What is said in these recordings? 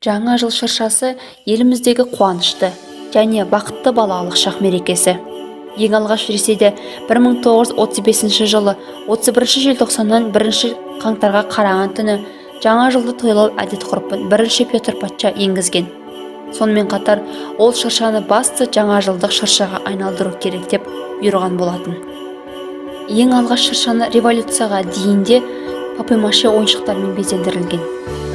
Жаңа жыл шыршасы – еліміздегі қуанышты және бақытты балалық шақ мерекесі. Ең алғаш Ресейде 1935 жылы 31 желтоқсаннан 1 қаңтарға қараған түні Жаңа жылды тойлау әдет-ғұрпын Бірінші Петр патша енгізген. Сонымен қатар ол шыршаны басты жаңа жылдық шыршаға айналдыру керек деп бұйырған болатын. Ең алғаш шыршаны революцияға дейінде папье-маше ойыншықтармен безендірілген.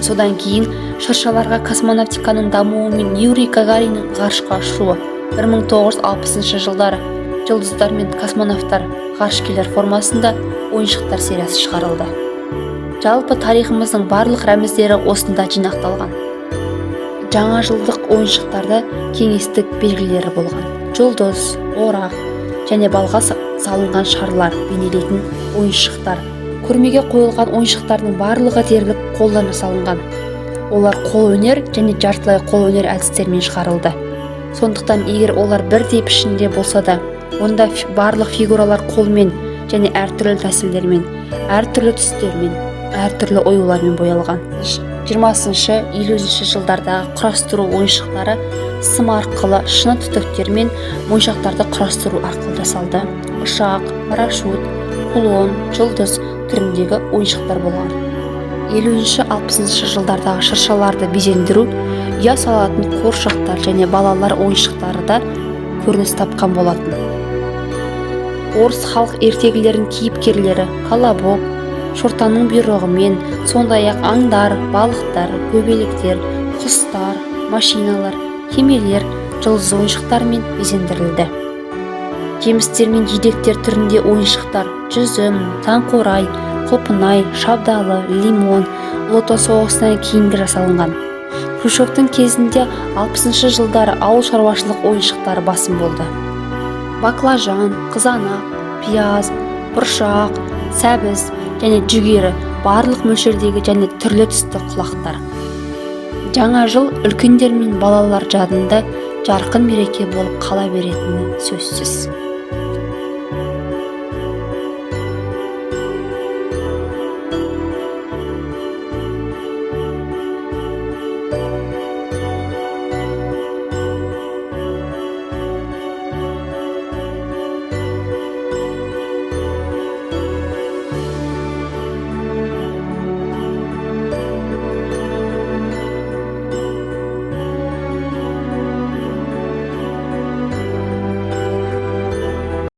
Содан кейін шыршаларға космонавтиканың дамуы мен Юрий Гагариннің ғарышқа ұшуы 1960 жылдары жұлдыздар мен космонавтар, ғарышкерлер формасында ойыншықтар сериясы шығарылды. Жалпы, тарихымыздың барлық рәміздері осында жинақталған. Жаңа жылдық ойыншықтарда кеңестік белгілері болған жұлдыз, орақ және балға салынған шарлар бейнелейтін ойыншықтар. Көрмеге қойылған ойыншықтардың барлығы дерлік қолдан жасалынған. Олар қолөнер және жартылай қолөнер әдістерімен шығарылды. Сондықтан егер олар бірдей пішінде болса да, онда барлық фигуралар қолмен және әртүрлі тәсілдермен, әртүрлі түстермен, әртүрлі оюлармен боялған. 20-50 жылдардағы құрастыру ойыншықтары сым арқылы шыны түтіктер мен моншақтарды құрастыру арқылы жасалды. Ұшақ, парашют, кулон, жұлдыз түріндегі ойыншықтар болған. 50-60 жылдардағы шыршаларды безендіру ұя салатын қуыршақтар және балалар ойыншықтары да көрініс тапқан болатын. Орыс халық ертегілерінің кейіпкерлері Колобок, шортанның бұйрығымен, сондай-ақ аңдар, балықтар, көбелектер, құстар, машиналар, кемелер жұлдыз ойыншықтармен безендірілді. Жемістер мен жидектер түрінде ойыншықтар: жүзім, таңқурай, құлпынай, шабдалы, лимон Ұлы Отан соғысынан кейінгі жасалынған. Хрущевтің кезінде, 60-шы жылдары ауыл шаруашылық ойыншықтары басым болды: баклажан, қызанақ, пияз, бұршақ, сәбіз және жүгері, барлық мөлшердегі және түрлі түсті құлақтар. Жаңа жыл үлкендер мен балалар жадында жарқын мереке болып қала беретіні сөзсіз.